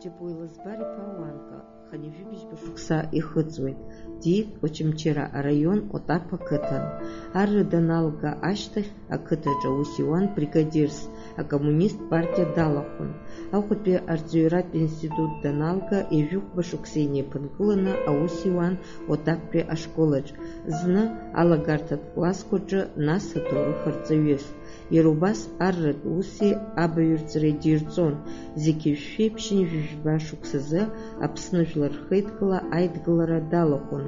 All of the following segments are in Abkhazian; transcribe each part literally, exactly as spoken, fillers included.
Џьапуа Елызбар-иԥа Уанка, хынҩажәи быжьба шықәса ихыҵуеит, диит Очамчыра араион Отаԥ ақыҭан. Арра даналга ашьҭахь, ақыҭаҿы аус иуан бригадирс, акоммунист партиа далахәын. Аҟәатәи арҵаҩратә институт даналга, ҩажәихәба шықәса инеиԥынкыланы аус иуан Отаптәи ашколаҿ, зны алагарҭатә классқәа рҿы, нас аҭоурых арҵаҩыс. Иара убас арратә уси абаҩрҵреи дирҵон, зегьы жәшәи ԥшьынҩажәи жәба шықәсазы Аԥсны Жәлар Рхеидкыла аидгылара далахәын.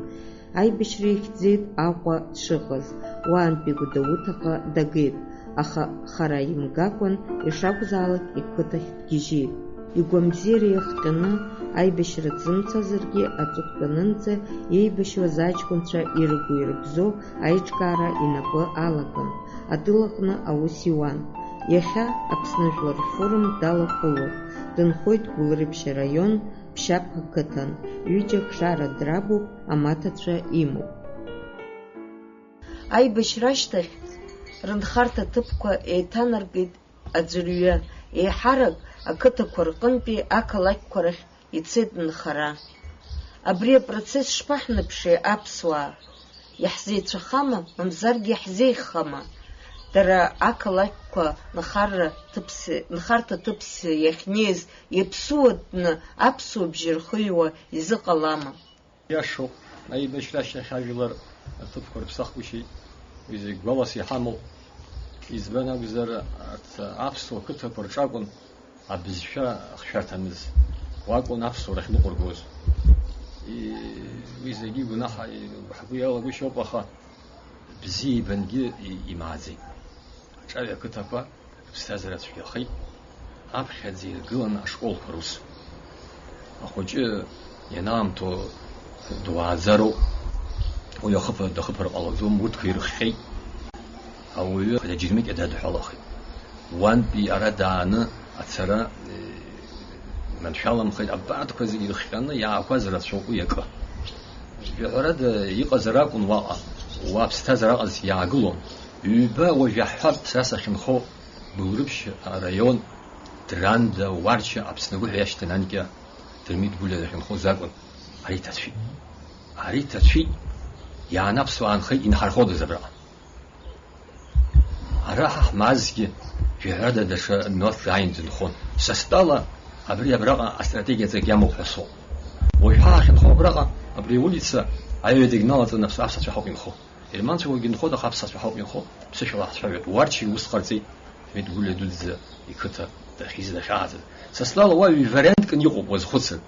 Аибашьра ихьӡеит Аҟәа дшыҟаз, уаантәи Гәдоуҭаҟа дагеит, аха хара имгакәан, ишакәзаалак иқыҭахь дгьежьит. Игәамбзиара иахҟьаны, аибашьра дзымцазаргьы, аҵыхәтәанынӡа еибашьуаз аҷкәынцәа ирыгу-ирыбзоу аиҿкаара инапы алаган, атыл аҟны аус иуан. Иахьа Аԥсны Жәлар Рфорум далахәылоуп, дынхоит Гәылрыԥшь араион Ԥшьаԥ ақыҭан, ҩыџьа хшара драбуп, амаҭацәа имоуп. Аибашьра ашьҭахь рынхарҭа ҭыԥқәа еиҭанаркит аӡәырҩы, еиҳарак ақыҭақәа рҟынтәи ақалақьқәа рахь ицеит нхара. Абри апроцесс шԥаҳныԥши аԥсуаа? Иаҳзеицәахама, мамзаргьы иаҳзеиӷьхама? Дара ақалақьқәа нхарра ҭыԥс-, нхарҭа ҭыԥс иахьнеиз иаԥсуа дны аԥсуа бжьы рхыҩуа изыҟалама? Иашоуп, аибашьра ашьҭахь ажәлар аҭыԥқәа рыԥсахгәышьеит. Уи зегь гәалас иҳамоуп. Избан акәзар, арҭ аԥсуа қыҭақәа рҿы акәын абызшәа ахшәарҭамыз. Уакәын аԥсуара ахьныҟәыргоз. И-, уи зегьы игәнаҳа, и-, ҳгәы иалагәышьоуп, аха бзиа ибангьы и-, имааӡеит. Аҿаҩа ақыҭақәа рыԥсҭазаара цәгьахеит, аԥхьаӡа иргылан ашколқәа рус. Ахәыҷы ианаамҭоу дуааӡароуп, уи ахыԥа дахыԥар ҟалаӡом, урҭқәа ирыхҟьеит. Ауаҩы аџьармыкьа дадҳәалахеит. Уантәи ара дааны ацара, э, маншәаламхеит, абарҭқәа зегьы ирыхҟьаны иаақәаз рацәоуп уи акы. Жәаҳәарада, иҟазар акәын уаҟа, уа аԥсҭазаара аҟазҭгьы иаагылон. Ҩба уажә иаҳҳәап, сара сахьынхо Гәылрыԥшь араион, Дранда, Уарча, Аԥсны агәы ҳәа иашьҭан анкьа Дырмит Гәлиа дахьынхоз акәын. Ари ҭацәит. Ари ҭацәит. Иааны аԥсуаа аанхеит, инҳарходаз абраҟа. Ара ҳа ҳмаазгьы, жәаҳәарада, даҽа милаҭк ааин дынхон. Са стәала, абри абраҟа астратегиа ҵакгьы амоуп ҳәа соуп. Уажә ҳа ҳахьынхо абраҟа, абри аулица аҩада дналаҵаны аԥс-, аԥсацәа ҳауп инхо. Германцәа уагьы нхоит, аха аԥсацәа ҳауп инхо, ԥсышәала ҳцәажәоит. Уарча иус ҟарҵеит, Дмит Гәлиа дуӡӡа иқыҭа дахьиз дахьааӡаз. Са стәала уа ҩ-вариантк иҟоуп уазхәыцыр.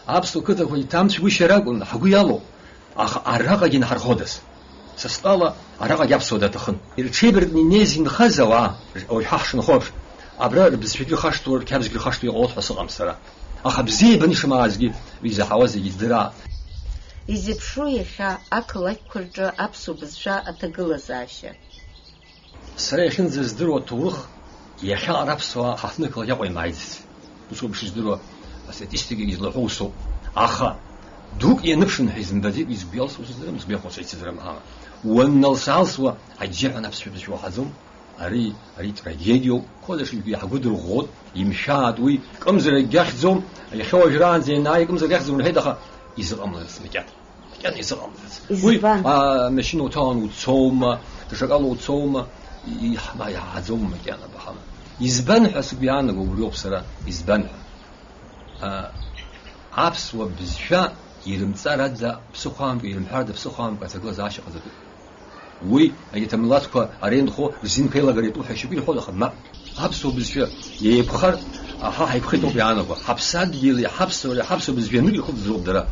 Аԥсуа қыҭақәа иҭамцәгәышьар акәын, ҳгәы иалоу. Аха араҟагьы инҳарходаз? Са стәала, араҟагь аԥсуа даҭахын. Ирҽеибаркны инеиз инхаз ауаа, уажә ҳа ҳшынхо еиԥш, абра рбызшәагьы рхашҭуа, рқьабзгьы рхашҭуа иҟалоит ҳәа сыҟам сара. Аха бзиа ибаны ишымаазгьы, изаҳауа зегьы здыраап. Изеиԥшроу иахьа ақалақьқәа рҿы аԥсуа бызшәа аҭагылазаашьа? Сара иахьынӡаздыруа аҭоурых, иахьа ара аԥсуаа ҳаҳҭнықалақь Аҟәа имааиӡац. Усоуп ишыздыруа, астатистикагьы излаҳәо усоуп. Аха дук ианыԥшын ҳәа изымбаӡеит, изгәы иалсуа сыздырам, сгәы иахәо сеицызрам ҳәа. Уанналс-аалсуа аџьџьаҳәа аԥсшәа бызшәа уаҳаӡом. Ари, ари трагедиоуп, қәа даҽаҩгьы иаҳгәыдырӷәӷәоит, имшәааит уи, кымзаракгьы ахьӡом, иахьа уажәраанӡа ианааи, кымзарак ахьӡом рҳәеит, аха изыҟамлац макьана. Макьана изыҟамлац. Уи, избан? А, машьына уҭалан уцоума, даҽакала уцоума, и-, иаҳ-, ма-, иаҳаӡом макьана баҳама. Избан ҳәа сгәы иаанаго убриоуп сара, избан ҳәа. А, аԥсуа бызшәа ирымҵарада ԥсыхәа амкәа, ирымҳәарада ԥсыхәа амкәа аҭагылазаашьа ҟаҵатәуп. Уи, егьырҭ амилаҭқәа ара инхо рзинқәа еилагара иатәуп ҳәа шьоукы ирҳәоит, аха мап. Аԥсуа бызшәа еиқәхар, ҳа ҳаиқәхеит ауп иаанаго. Ҳаԥсадгьыли ҳаԥсуареи ҳаԥсуа бызшәа ианырихуп дроуп дара.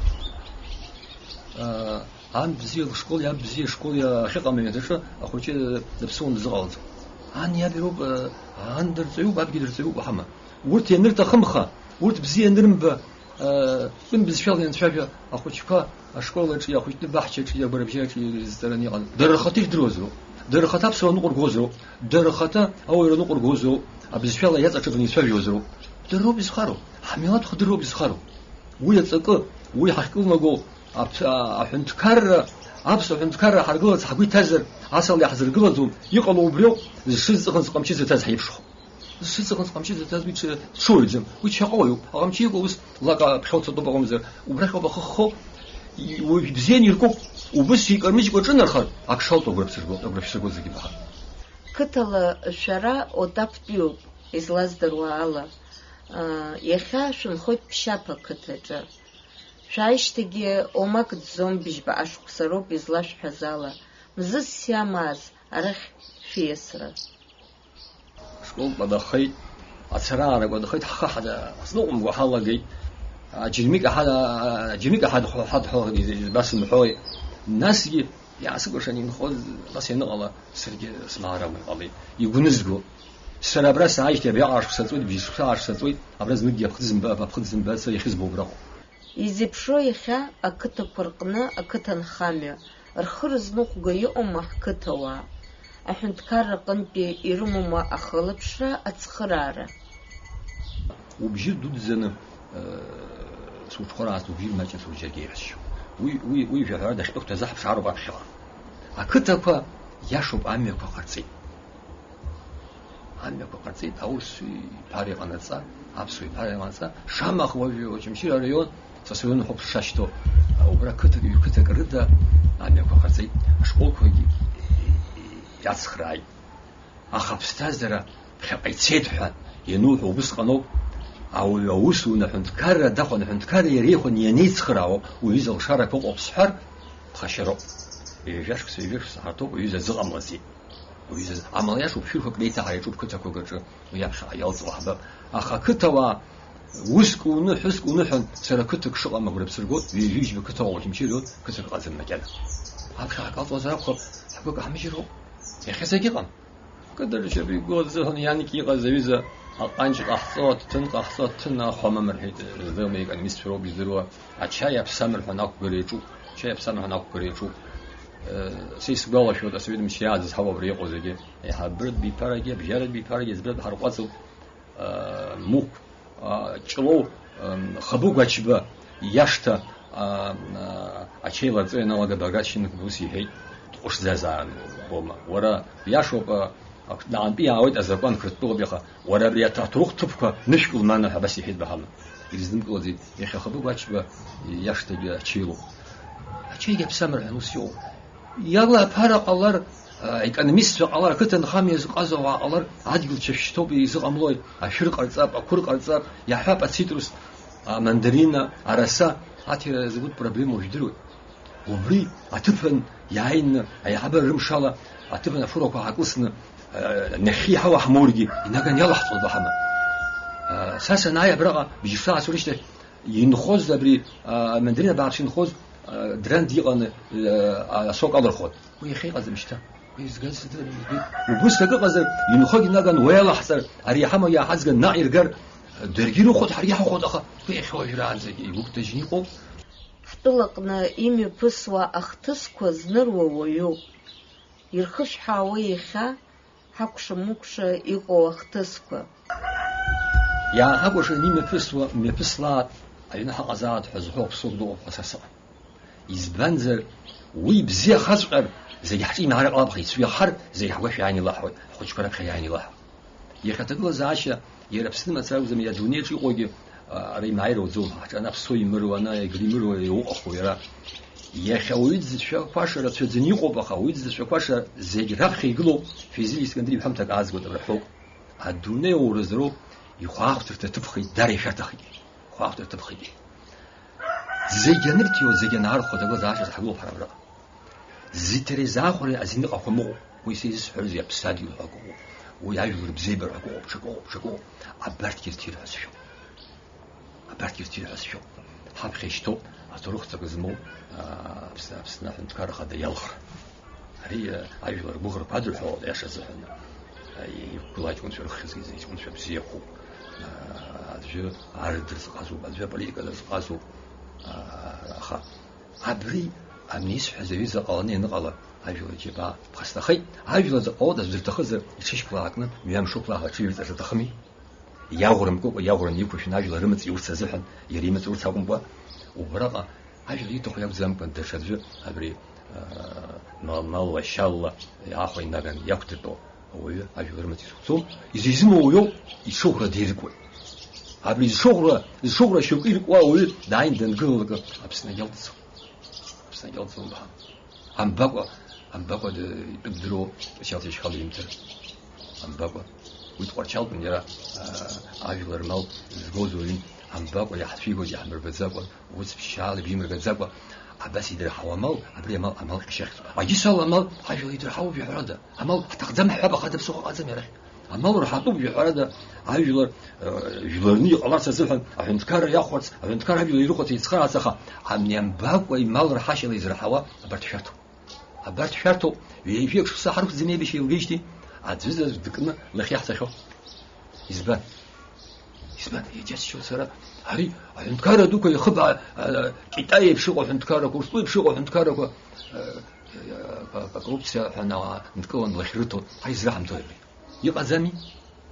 Ан бзиа лышкол, иаб бзиа школ ахьыҟам аҩнаҭаҿы ахәыҷы даԥсуан дызыҟалҵо. Ан иаб ироуп, ан дырҵаҩуп, абгьы дырҵаҩуп, уаҳама. Урҭ ианырҭахымха, урҭ бзиа ианырымба, Ыы, ҩын бызшәала ианцәажәа ахәыҷқәа ашкол аҿы, ахәыҷтәы баҳчаҿы, агәарабжьаҿы ирызҵараны иҟан. Дара рхаҭа ижәдыруазароуп, дара рхаҭа аԥсуара ныҟәыргозароуп, дара рхаҭа ауаҩра ныҟәыргозароуп, абызшәала иаҵаҽыданы ицәажәозароуп. Дара роуп изхароу, ҳмилаҭ хдырроуп изхароу. Уи аҵакы, уи ҳахькылнаго аԥ-, а-, аҳәынҭқарра, аԥсуа ҳәынҭқарра ҳаргыларц ҳгәы иҭазар, асала иаҳзыргылаӡом, иҟало убриоуп, зҽыз ҵыхын зҟамчы зыҭаз ҳаиԥшхо. Сыҵаҟынҵә ҟамчы заҭаз уи ҽа-, дшоуаҩӡам. Уи чаҟа уаҩуп. Аҟамчы иҟоу ус лака ԥхьауца атәоуп аҟамзар, убрахь ауп ахы ххо, и-, уажә ибзианы иркуп. Убыс икармыжькәа аҿынархар, ак шалҭо агәра ԥсыргоит, агәра шәсыргоит зегьы баҳа. Қыҭала шәара отаптәиуп, излаздыруа ала. Иахьа шәынхоит Ԥшьаԥа қыҭаҿы. Шәааижьҭеигьы омак ӡӡом, быжьба ашықәса роуп излашәҳәаз ала. Мзызс иамааз арахь шәиасра. Ашкол кәадахеит, ацара ааракәадахеит, ҳхы ҳада-, ҳазныҟәымго ҳалагеит. Аџьырмик аҳа-, аџьырмик аҳадҳәо-, ҳадҳәалахеит, избасымҳәои. Насгьы иаасыкәыршан инхоз, абас ианыҟала, саргьы смааракәа иҟалеит. Игәнызго. Сара абра сааижьҭеи абриаҟара шықәса ҵуеит, бжьшықәса ааша ҵуеит, абра зныкгьы аԥхыӡ зымба-, аԥхыӡ зымбац ихьызбоуп раҟоуп. Изеиԥшроу иахьа ақыҭақәа рҟны ақыҭанхамҩа, рхы рызныҟәго иҟоума ҳқыҭауаа? Аҳәынҭқарра аҟынтәи ирымоума ахылаԥшра, ацхыраара? Убжьы дуӡӡаны, э, суҽхәараазт, убжьы маҷын сурџьаргьы иҳәасшьо. Уи, уи, уи жәаҳәарада ахьтәы хәҭазы ҳаԥшаароуп аԥхьаҟа. Ақыҭақәа иашоуп, амҩақәа ҟарҵеит. Амҩақәа ҟарҵеит, аурысҩы иԥара иҟанаҵа, аԥсуа иԥара иҟанаҵа, шамах уажәы Очамчыра араион, са срыҩнуп шашьҭоу, убра қыҭак, ҩ-қыҭак рыда амҩақәа ҟарҵеит, ашколқәагьы иацхрааит. Аха аԥсҭазаара ԥхьаҟа ицеит ҳәа иануҳәо убысҟаноуп, ауаҩы аусуны аҳәынҭқарра дахәаны аҳәынҭқарра иреиӷьны ианеицхраауа уаҩы изы алшарақәа ыҟоуп сҳәар, ԥхашьароуп. Ҩажәа шықәса, ҩажәа шықәса ҳарҭоуп, уаҩы изы азыҟамлази. Уаҩызаз, амала иашоуп, шәырқәак реиҭаҳара иаҿуп қыҭақәак аҿы, уи аԥхьаҟа иалҵуа ҳбап. Аха ақыҭауаа, уск уны, ҳәыск уны ҳәа, сара қыҭак шыҟам агәра бсыргоит, ҩажәижәба қыҭа уахьымчи ирҳәоит, қыҭак ыҟаӡам макьана. Аԥхьаҟа иалҵуазар акәхап, ҳгәы каҳмыжьроуп. Иахьа зегь ыҟам. Кыдыршьап игәы азыҳәан ианк иҟаз аҩыза аҟанҷ ҟаҳҵо, аҭҭын ҟаҳҵо, аҭҭын ахәа мамырҳәеит, здырма икономистцәа роуп издыруа, ачаи аԥсам рҳәан ақәгара иаҿуп, ачаи аԥсам рҳәан ақәгара иаҿуп. Са исгәалашәоит, асовет мчы иааӡаз ҳауп абра иҟоу зегьы. Еиҳа абыртә биԥарагьы, абжьаратә биԥарагьы, зыбратә ҳарҟәаҵып, Мықә, Ҷлоу, Хабыгә Ачба иашҭа ачеиларҵо ианалага Баграт Шьынқәба ус иҳәеит, дҟәышӡазаарын, бома. Уара, иашоуп, наҟынтәи иаауеит азакәан Қырҭтәылоуп, иаха уара абри аҭ-, аҭоурых ҭыԥқәа нышәкыл, мана ҳәа абас иҳәеит Баҳама. Ирзыдымкылаӡеит, иахьа Хабыгә Ачба иашҭагьы ачеилоуп. Ачеигьы аԥсамра ҳәа ус иоуп. Иагла аԥара ҟалар, аекономистцәа ҟалар, ақыҭанхамҩа зыҟаз ауаа ҟалар, адгьыл цәашьҭоуп, изыҟамлои? Ашәыр ҟарҵап, ақәыр ҟарҵап, иаҳҳәап, ацитрус, амандарина, араса, аҭира згәыдтә проблема уажә идыруеит. Убри аҭыԥан иааины аиҳабыра рымшала аҭыԥан афурақәа аакылсны, нахьхьи иҳауа ҳмоургьы инаган иалаҳҵоит Баҳама. Са санааи абраҟа бжьышықәса ацу рышьҭахь, инхоз абри, а, амандарина бааԥс инхоз, а, дранд иҟаны, а, асок алырхуан. Уи иахьа иҟаӡам шьҭа. Уи изгаз сыдырам, избеит. Убыс акы ыҟазар, инхогьы наган уеилаҳҵар, ари иҳамоу иааҳаӡган наҟ иргар, даргьы ирыхәот, ҳаргьы ҳахәот, аха уи иахьа уажәраанӡагьы игәыгәҭажьны иҟоуп. Ҳтәылаҟны имҩаԥысуа ахҭысқәа зныруа уаҩуп. Ирхышәҳаауа иахьа ҳакәша-мыкәша иҟоу ахҭысқәа. Иааҳакәыршаны имҩаԥысуа, мҩаԥыслааит, аҩны ҳаҟазааит ҳәа зҳәо аԥсуак дыҟоуп ҳәа са сыҟам. Избанзар, уи ибзиахаҵәҟьар, зегь ҳҿы имаара ҟалап, аха ицәгьахар, зегь ҳгәашә иааины илаҳауеит, ҳхәыҷқәа раԥхьа иааины илаҳауеит. Иахьа аҭагылазаашьа иара Аԥсны мацара акәӡам, иара адунеи аҿы иҟоугьы, а, ара имааира уаӡом, ҳаҿы ана аԥсуа имыруа, ана егры имыруа иауҟаху иара. Иахьа ауаҩы дзыцәшәақәаша рацәаӡаны иҟоуп, аха ауаҩы дзыцәшәақәаша зегь раԥхьа игылоуп, Фезиль Искандер иҳәамҭак аазгоит, абра ҳәоуп. Адунеи ауразроуп, ихәаахәҭырҭа ҭыԥхеит, дара ишәарҭахеит. Ихәаахәҭырҭа ҭыԥхеит. Зегь анырҭиуа, зегь анаархәо, аҭагылазаашьа ҳгылоуп ҳара абраҟа. Зыҭареи заахәареи азин ыҟақәам ыҟоуп. Уи са изысҳәарызеи, аԥсадгьыл ҳәа акы ыҟоуп. Уи ажәлар бзиабара ҳәа акы ыҟоуп, ҽакы ыҟоуп. Абарҭгьы ирҭир ҳәа сшәоуп. Абарҭгьы ирҭир ҳәа сшәоуп. Ҳаԥхьа ишьҭоуп аҭоурых ҵакы змоу, аа, Аԥсны, Аԥсны аҳәынҭқарра ахада иалхра. Ари, аа, ажәлар гәыӷрақәа адырҳәо, аиаша азыҳәан, аа, иқәгылоу аҷкәынцәа рыххьазгьы аҷкәынцәа бзиақәоуп. Аа, аӡәы ардыр зҟазоуп, аӡәы аполитика дазҟазоуп. Аа, аха Абри, абни исҳәаз аҩыза ҟаланы ианыҟала, ажәлар џьабаа ԥхасҭахеит. Ажәлар заҟа уоуп дазырҭахызар, иҽышьклаакны, мҩамш ықәлааха аҽыҩырҵар рҭахыми? Иаӷәра мкыкәа, иаӷәра иқәышәны ажәлар рымаҵ иурц азыҳәан, иара имаҵ урц акәымкәа, убраҟа ажәлар ииҭаху иакәӡамкәан, даҽаӡәы абри, аа, мал-, малла, шьалла, аахәа инаган иақәдыртәо. Ауаҩы ажәлар рымаҵ изықәҵом, изы изымоу уаҩоуп, ишыӷәра диркуеит. Абри зшыӷәра, зшыӷәра шьоукы иркуа ауаҩы дааин дангылалакы, Аԥсны иалҵӡом. Аԥсны иалҵӡом баҳа. Амбакәа, амбакәа д-, итәы бдыруоу Кьачал Ҭешьхала имҭар. Амбакәа. Уи Тҟәарчалтәын иара, аа, ажәлар рмал згоз уаҩын. Амбакәа иаҳцәигоз иаҳмырбаӡакәа, ус ԥшьшьаала ибимырбаӡакәа, абас идырҳауа амал, абри амал, амал ҟьашьахьӡуп. Аџьынџьтәыла амал ҳажәла идырҳауоуп ҳәа ҳәарада, амал ҳҭахӡам ҳҳәап, аха даԥсыхәа ҟаӡам иарахь. Амал рҳатәуп ҳәа ҳәарада, ажәлар, э, жәларны иҟаларц азыҳәан аҳәынҭқарра иахәарц, аҳәынҭқар ажәла ирыхәарц еицхыраарц, аха абни амбакәа имал рҳашьала изырҳауа абарҭ шәарҭоуп. Абарҭ шәарҭоуп, ҩажәеи шықәса ҳарықәӡам еибашьра еилгеижьҭеи, аӡәызаҵә дыкны лахьиаҳҵахьоу. Избан? Избан? Иџьасшьоит сара. Ари аҳәынҭқарра дуқәа ихыбаа, а, Китай еиԥш иҟоу аҳәынҭқаррақәа, Урыстәыла еиԥш иҟоу аҳәынҭқаррақәа, а, а, а, акоррупциа ҳәа анала нкылан лахь рыҭо, ҳа израҳамҭои абри? Иҟаӡами?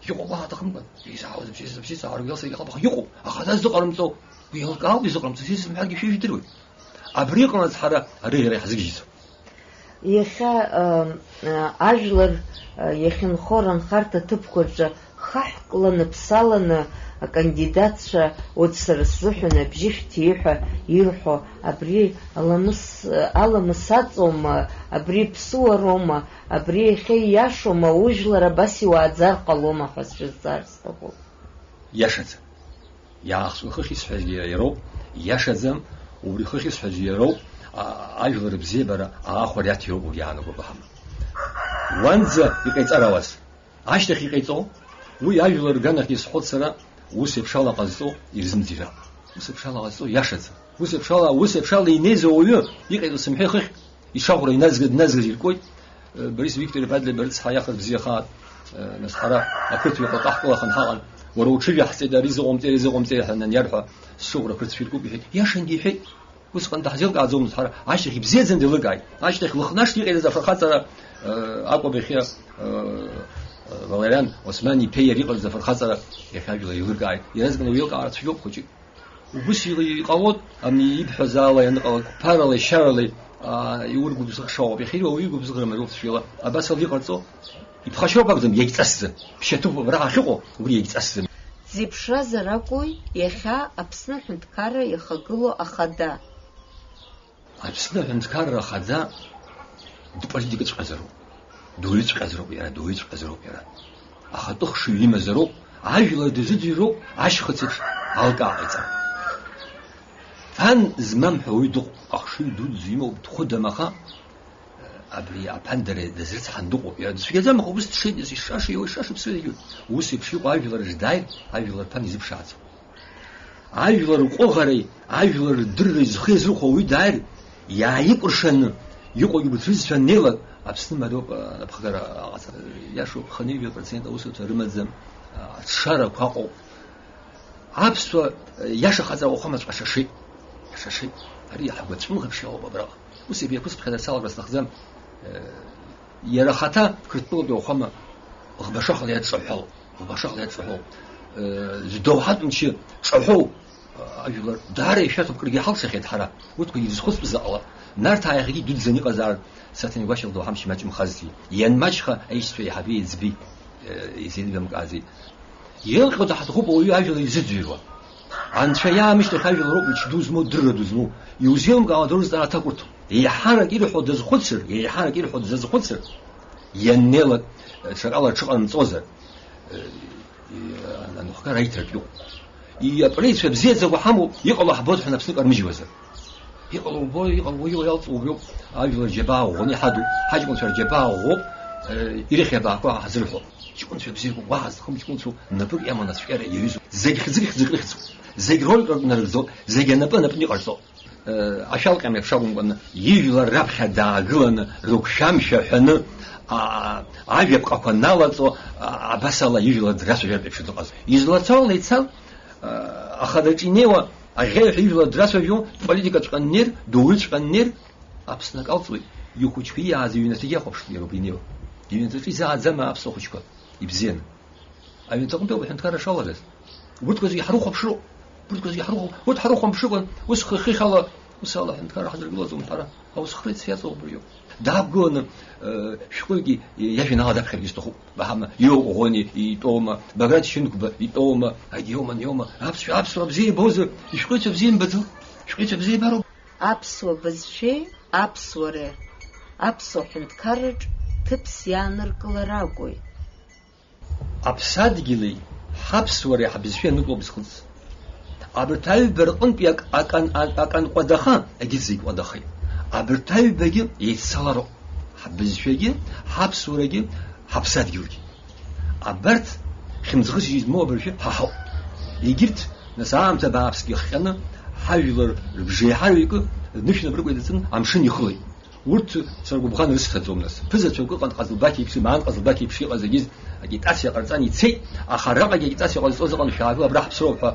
Иҟоуп, аҳ, аҭахымкәан. Изаҳауаз бжьы, бжьы сааргьы алсагьы ҟалап, аха иҟоуп. Аха дара зыҟарымҵо, уи еилкаауп изыҟарымҵо, сизымҳәаргьы шәеижәдыруеит. Абри иҟалаз ҳара арыӷьара иаҳзыгьежьӡом. Иахьа, ы, ы, ажәлар, ы, иахьынхо рынхарҭа ҭыԥқәа рҿы хаҳәкланы, ԥсаланы акандидатцәа, уаҵә сара сзыҳәан абжьы шәҭии ҳәа ирҳәо, абри аламыс, аламыс аҵоума, абри ԥсуароума, абри иахьа ииашоума, ужәлар абас иуааӡар ҟалома ҳәа сшәызҵаар сҭахуп. Иашаӡам. Иаахҵәаны хыхь исҳәаз иароуп, иашаӡам, убри хыхь исҳәаз иароуп, а-, ажәлар рыбзиабара аахәара иаҭироуп угьы аанаго баҳама. Уанӡа иҟаиҵарауаз, ашьҭахь иҟаиҵо, уи ажәлар рганахь исҳәоит сара, ус еиԥш ала ҟазҵо ирзымдырра. Ус еиԥш ала ҟазҵо иашаӡам. Ус еиԥш ала, ус еиԥш ала инеиз ауаҩы иҟаиҵо сымҳәеи хыхь, ишаӷәра иназгаз, дназгаз иркуеит. Э, Борис Викторович Адлеиба рыцҳа, иаха бзиахааит, э, нас ҳара ақырҭуа иҟаҟаҳкылахын ҳаҟан. Уара уҽыжәаҳҵеит, ари зыҟамҵеи, ари зыҟамҵеи ҳәа ананиарҳәа, сшыӷәра ақырҭцәа иркуп иҳәеит. Иашангьы иҳәеит. Усҟан даҳзеилкааӡомызт ҳара, ашьҭахь ибзиаӡаны деилыркааит. Ашьҭахь Лыхнашҭа иҟаиҵаз афырхаҵара, э, акәым иахьа, э, э, Валериан Осман-иԥеи иареи иҟарҵаз афырхаҵара иахьа ажәлар еилыркааит. Иаразнак уеилкаара цәгьоуп хәыҷык. Убыс ила-, иҟалоит, ами ибҳәаз ала ианыҟала, қәԥаралеи, шьаралеи, аа, иургәыбзыӷша ауп. Иахьа иуа уи игәыбзыӷра мариоуп цәгьала. Абас ала иҟарҵо, иԥхашьоуп акәӡам, иагьҵасӡам. Ԥшьаҭыхуп абраҟа ахьыҟоу, убри иагьҵасӡам. Дзеиԥшразар акәу иахьа Аԥсны аҳәынҭқарра иахагылоу ахада? Аԥсны аҳәынҭқарра ахада дполитикаҵәҟьазароуп, дуаҩыҵәҟьазароуп иара, дуаҩыҵәҟьазароуп иара. Ахатәы хшыҩ имазароуп, ажәлар дазыӡырҩроуп, ашьхыц еиԥш алкаа ҟаиҵар. Ԥан змам ҳәа уаҩ дыҟоуп, ахшыҩ дуӡӡа имоуп, дхәыдам, аха, э, абри аԥан дара дазрыцҳан дыҟоуп. Иара дыцәгьаӡам, аха убыс дшеит, ишаша, иуа ишаша ԥсуеит. Ус еиԥш иҟоу ажәлар рыжә дааир, ажәлар ԥан изыԥшааӡом. Ажәлар рҟәыӷареи ажәлар рдырреи зхы иазырхәо уаҩы дааир, иааикәыршаны иҟоугьы гәыҭрысшәа неилак, Аԥсны мариоуп, а, анапхгара аҟаҵара. Иашоуп, хынҩажәа процент аусуцәа рымаӡам, а, аҽшарақәа ыҟоуп. Аԥсуа, а, иаша хаҵа уахәамаҵәҟьа шашеит. Шашеит. Ари иаҳагәаҵәымӷаԥшьа ауп абраҟа. Ус еиԥш иақәысԥхьаӡар салагар сҭахӡам. Э, иара ахаҭа Қырҭтәылатәи ауахәама ӷбашахла иадҿаҳәалоуп. Ӷбашахла иадҿаҳәалоуп. Э, зыдоуҳатә мчы ҿаҳәоу, э, ажәлар даара ишәарҭоуп, крыгьы ҳалшахьеит ҳара. Урҭқәа ирызхәыцтәыз аҟала, Нарҭаа иахьагьы идуӡӡаны иҟазаарын, Саҭанеи Гәашьа лдоуҳа мчы маҷымхазҭгьы. Ианмаҷха аишьцәа еиҳаби еиҵби, э, изеилыбамкаази. Еилҟьо даҳҭахуп ауаҩы ажәлар изыӡырҩуа. Анцәа иаамышьҭахь ажәлар роуп мчы ду змоу, дырра ду змоу. Иузеилымкаауа дара рызҵаара аҭакәырҭоуп. Еиҳарак ирҳәо дазхәыцыр, еиҳарак ирҳәо дазхәыцыр, ианнеилак, ҽакала аҽыҟарымҵозар, анахәгара аиҭартә иҟоуп. Иапреицәа бзиаӡақәа ҳамоуп, иҟало ҳбоит ҳәа наԥснык армыжьуазар. Иҟало убоит, иҟало уи иалҵуа убриоуп, ажәлар џьабаа ӷәӷәаны иҳаду, ҳаҷкәынцәа рџьабаа ӷәӷәоуп, э, ирыхьи абаақәа ҳзырҳәо. Ҷкәынцәа бзиақәа гәаҳазхом, ҷкәынцәоуп, напык иаман ацәҟьара иаҩызоуп. Зегь хьӡык хьӡык рыхьӡуп, зегь рольк рнарыгӡоит, зегь анапы анапны иҟарҵоит. Э, ашәалҟьа мҩаԥш акәымкәаны, ижәлар раԥхьа даагыланы, рыгәшәамшәа ҳәаны, а, ажәаԥҟақәа налаҵо, а, абас ала ижәлар драцәажәартә еиԥш дыҟаз. Излацо ала ицан, а, ахадаҿ инеиуа, аӷьеҩҳәа ижәлар драцәажәо, политикаҵәҟьа аннеир, дуаҩыҵәҟьа аннеир, Аԥсны акалҵуеит, ихәыҷқәа иааз иҩнаҭагьы иахәаԥшт иара убри инеиуа. Иҩнаҭаҿы изааӡама аԥсуа хәыҷқәа? Ибзианы. Аҩнаҭаҟынтәи ауп аҳәынҭқарра шалагаз. Урҭқәа зегьы ҳрыхәаԥшроуп. Урҭқәа зегьы ҳрыхәап-, урҭ ҳрыхәамԥшыкәан, ус хыхьхьала Ус ала аҳәынҭқарра ҳадыргылаӡом ҳара, аус хреит иаҵоу убриоуп. Даақәгыланы, э, шәҟәыҩҩгьы иажәеинраала даԥхьаргьы сҭахуп. Баҳама, иоума, Ӷәони итәоума, Баграт Шьынқәба итәоума, егьиоума, аниоума, аԥсшәа, аԥсуаа бзиа ибозар, ишәҟәыҩҩцәа бзиа имбаӡои? Шәҟәыҩҩцәа бзиа ибароуп. Аԥсуа бызшәеи аԥсуареи аԥсуа ҳәынҭқарраҿ ҭыԥс иааныркылар акәу? Аԥсадгьыли ҳаԥсуареи ҳбызшәеи аныкылоуп изхыҵыз. Абарҭ аҩба рҟынтәи ак-, акан-, а-, аканкәадаха, егьырҭ зегь кәадахеит. Абарҭ аҩбагьы еиццалароуп. Ҳбызшәагьы, ҳаԥсуарагьы, ҳаԥсадгьылгьы. Абарҭ хьымӡӷыс измоу абыржәы ҳа ҳауп. Егьырҭ, нас, аамҭа бааԥсгьы хҟьаны, ҳажәлар рыбжеиҳараҩык нышәнапрыкәа идаҵаны амшын ихылеит. Урҭ сара гәыбӷан рысҭаӡом, нас. Ԥызацәа акы ыҟан, Ҟазылбақь иеиԥш, Маан Ҟазылбақь иеиԥш иҟаз егьыз агитациа ҟарҵан ицеит, аха араҟагьы агитациа ҟазҵоз ыҟан, шәаагыл абра ҳаԥсроуп ҳәа,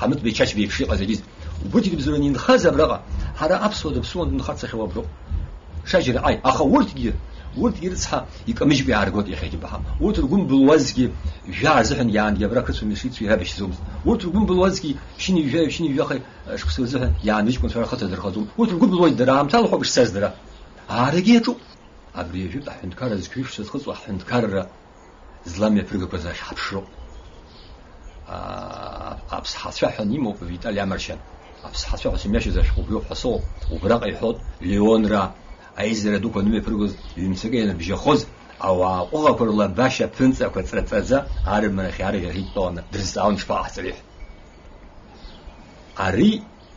Ҳамыт Беи Чачба иеиԥш иҟаз егьыз. Убырҭ ирыбзоураны инхаз абраҟа, ҳара аԥсуа даԥсуан дынхарцахьоу аброуп. Шажьыра, аи, аха урҭгьы, урҭгьы рыцҳа икамыжькәа иааргоит иахьагьы баҳам. Урҭ ргәы мбылуазгьы, жәаа рзыҳәан иаангьы абра ақыҭауаа шицу ирабашьӡомызт. Урҭ ргәы мбылуазгьы, шьыни жәаҩа, шьыни жәаха шықәса рзыҳәан иаанмыжькәан цәара рхыҵәазырхаӡом. Урҭ ргәы былуеит дара аамҭала ҳәоуп ишцаз дара. Аарагьы иаҿуп. Абри ажәытә аҳәынҭқарра зқьышә сазхыҵуа ҳҳәынҭқарра зламҩаԥыргақәаз ахь ҳаԥшроуп. Аа, аԥсҳацәа ҳәа имоуп Витали Амаршьан. Аԥсҳацәа ҳәа сымҩашьоз ашәҟәы убриоуп ҳәа сыҟоуп. Убраҟа иҳәоит Леонра, аизара дуқәа анымҩаԥыргоз, ҩымсакы ианыбжьахоз, ауаа ҟәыӷақәа рлабашьа ԥынҵақәа ҵраҵраӡа арымарахь арӷьарахь идтәаланы дрызҵаауан ишԥаҟаҳҵари ҳәа. Ари,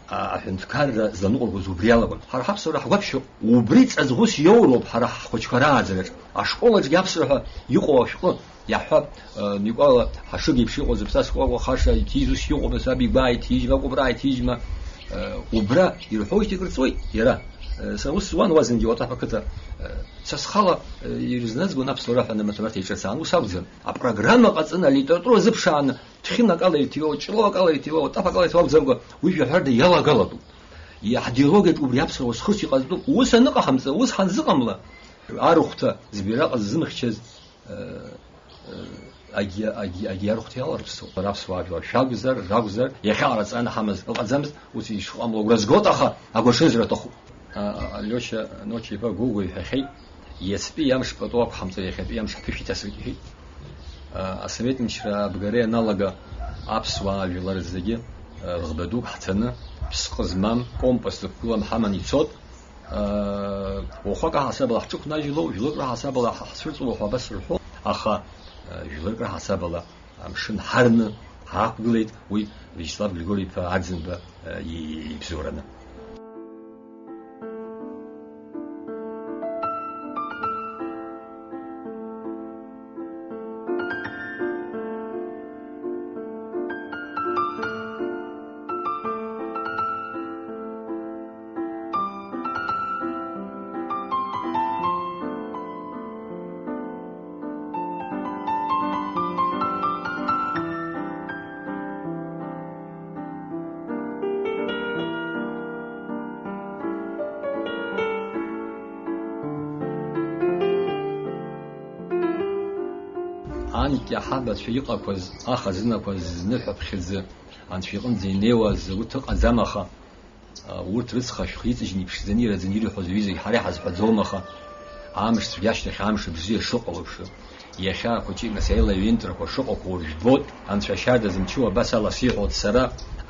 а, аҳәынҭқарра зланыҟәыргоз убри алагон. Ҳара ҳаԥсуара ҳгәаԥхьо, убри ҵаҵӷәыс иоуроуп ҳара ҳхәыҷқәа рааӡараҿ. Ашкол аҿгьы аԥсуара ҳәа иҟоу ашәҟәы иаҳҳәап, а, Никәала Ҳашыг иеиԥш иҟоу зыԥсасқәа акәу Хаша иҭиз ус иҟоуп, нас Абигәаа иҭижьма, Кәыбраа иҭижьма, а, Кәыбра ирҳәоижьҭеи акыр ҵуеит иара. А, сара ус зуан уа зынгьы Уатаԥ ақыҭа. А, са схала, а, ирызназгон аԥсуара ҳәа анымаҭәамарҭа иҿацаан, ус акәӡам. Апрограмма ҟаҵаны, алитература азыԥшааны, Ҭхьынак ала иҭиуа, ҷлоак ала иҭиуа, утафак ала иҭиуа акәӡамкәа, уи жәаҳәарда иалагалатәуп. Иаҳдиалогиаҿ убри аԥсуара ус хырс иҟазҵоуп. Ус аныҟаҳамҵа, ус ҳанзыҟамла, арахәҭа зыбираҟа ззымхьчаз, э, э, агьи, агьи, агьи арахәҭа иаларԥсоуп. Аԥсуаа жәлар шәакәзар, ракәзар, иахьа ҟарҵан ҳамаз ыҟаӡамызт, ус ишыҟамло агәра згоит, аха агәаҽанызра аҭахуп. А, Алиоша Ноча-иԥа Гәыгәа иҳәахьеит, иацтәи амш пату ақәҳамҵо, иахьатәи амш ҳԥышә иҭасыркьеит. А, асовет мчра абгара ианалага аԥсуаа жәлар зегьы, а, ӷба дук ҳцаны, ԥсҟы змам, компас зықәгылам ҳаман ицот. А, уахәак аҳасабала ҳҿықәнажьло, жәлакра ҳасабала ҳ-, ҳцәырҵуа ҳәа абас рҳәо, аха, а, жәлакра ҳасабала Амшын ҳарны ҳаақәгылеит уи Виачеслав Григори-иԥа Арӡынба, э, и-, ибзоураны. Анкьа ҳабацәа иҟақәаз ахазынақәа зныҳәаԥхьыӡ Анцәа иҟынӡа инеиуа азы уҭ ыҟаӡам, аха, а, урҭ рыцха ашәҟәы иҵыжьны иԥшӡаны ираӡаны ирҳәоз аҩызагь ҳара иҳазҳәаӡом, аха амш цәгьа ашьҭахь амш бзиа шыҟоу еиԥш, иахьа ахәыҷык нас аилаҩынтрақәа шыҟақәоу жәбоит, Анцәа шьарда зымчу абас ала сиҳәоит сара,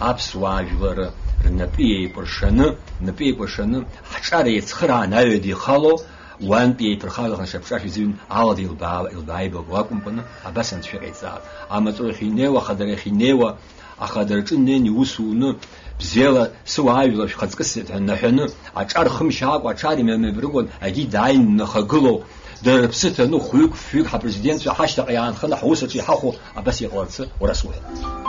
аԥсуаа жәлар рнапы еикәыршаны, рнапы еикәыршаны, ҳҿар еицхырааны аҩада ихало, уантәи еиԥырхагаханы шьапҿаршә изыҩны алада илбаа-, илбааибаго акәымкәаны, абас Анцәа иҟаиҵааит. Амаҵура иахьинеиуа, ахадара иахьинеиуа, Аха дара рҿы днеин иус уны, бзиала сыуаажәлар шәхаҵкы сҳәеит ҳәа наҳәаны, аҿар хымшьаакәа аҽар имҩаԥыргон, агьи дааин днахагылоу, дара рыԥсы ҭаны хәҩык-фҩык ҳапрезидентцәа ҳашьҭаҟа иаанханы ҳус аҿы иҳахәо абас иҟаларцы уара суҳәа.